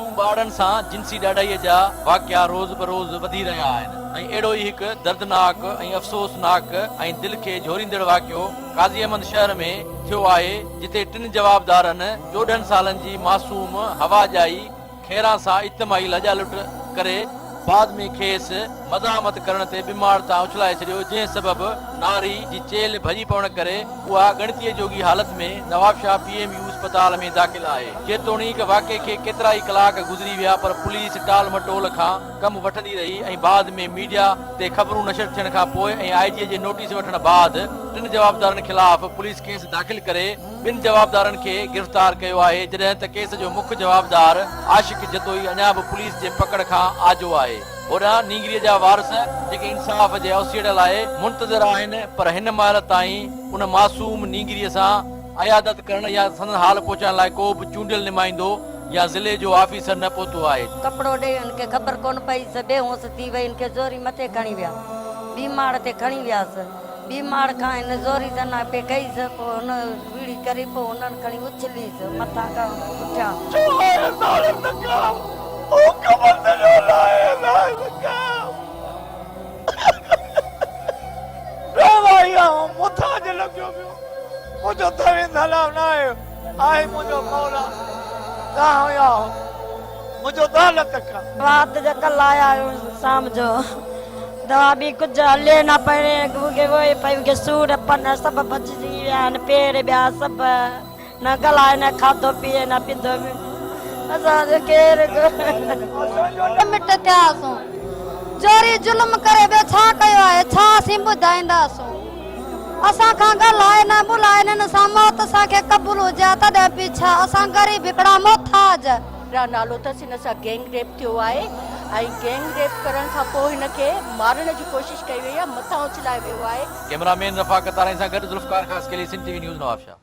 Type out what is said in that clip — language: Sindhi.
معصوم ٻارڙن سان جنسي ڏاڍائي جا واقعا روز بروز وڌي رهيا آهن ۽ اهڙو ئي هڪ دردناڪ ۽ افسوسناڪ ۽ دل کي جهوريندڙ واقعو قاضي احمد شهر ۾ ٿيو آهي جتي ٽن جوابدارن 14 سالن جي معصوم حوا ڄائي خيران سان اجتماعي لڄا لٽ ڪري بعد ۾ کيس مزاحمت ڪرڻ تي ٻماڙ تان اڇلائي ڇڏيو جنهن سبب ناري جي چيلهه ڀڄي پوڻ ڪري اها ڳڻتيء جوڳي حالت ۾ نوابشاهه پي ايم يو اسپتال ۾ داخل آهي جيتوڻيڪ واقعي کي ڪيترائي ڪلاڪ گذري ويا پر پوليس ٽال مٽول کان ڪم وٺندي رهي ۽ بعد ۾ ميڊيا تي خبرون نشر ٿيڻ کان پوء ۽ آء جي جي نوٽيس وٺڻ بعد ٽن جوابدارن خلاف پوليس ڪيس داخل ڪري ٻن جوابدارن کي گرفتار ڪيو آهي، جڏهن ته ڪيس جو مک جوابدار عاشق جتوئي اڃا به پوليس جي پڪڙ کان آجو آهي. هوڏانهن نينگريء جا وارث جيڪي انصاف جي اوسيئڙ لاء منتظر آهن پر هن مهل تائين ان معصوم نينگريء سان عيادت ڪرڻ يا سندن حال پهچائڻ لاء ڪو به چونڊيل نمائندو يا ضلعي جو آفيسر نه پهتو آهي. ڪپڙو ڏئي هن کي خبر ڪونه پئي سي بيهوش ٿي وئي هن کي زوري مٿي کڻي ويا ٻي ماڙ تي کڻي وياس. ٻي ماڙ کان هن زوري زنا پئي ڪئيس، پوء هن ويڙهي ڪري پوء هنن کڻي اڇليس مٿان کان پٺيان. ڇو آهي ظالم ڌڪا، او قبر سڄو لاهي لاهي ڌڪا. بيواهي آئون محتاج لڳيو پيو، منهنجو ڌڻي ڌلا ناهي، آهي منهنجو مولا، تان آهو منهنجو دولت کان. رات جو ڪل آيا آهيون شام جو دوا ٻي ڪجهه هلي نه پئي مونکي ووئي پئي مونکي سور پن سڀ ڀڄجي ويا آهن پير ٻيا سڀ نه ڳالهائي نه کاڌو پيئي نه پيڌو اسان جو ڪير مٽ ٿياسون زوري ظلم ڪري ٻيو ڇا ڪيو آهي ڇا اسين ٻڌائينداسون اسان کان ڳالهائي نه ٻولائي نه هن سان موت اسان کي قبول هجي ها تڏهن به ڇا اسان غريب هڪڙا محتاج. را نالو اٿس هن سان گينگ ريپ ٿيو آهي ۽ گينگ ريپ ڪرڻ کان پوء هن کي مارڻ جي ڪوشش ڪئي وئي آهي مٿان اڇلايو ويو آهي. ڪئميرا مين رفاقت آرائين سان گڏ Zulfiqar Khaskheli Sindh T V news Nawabshah.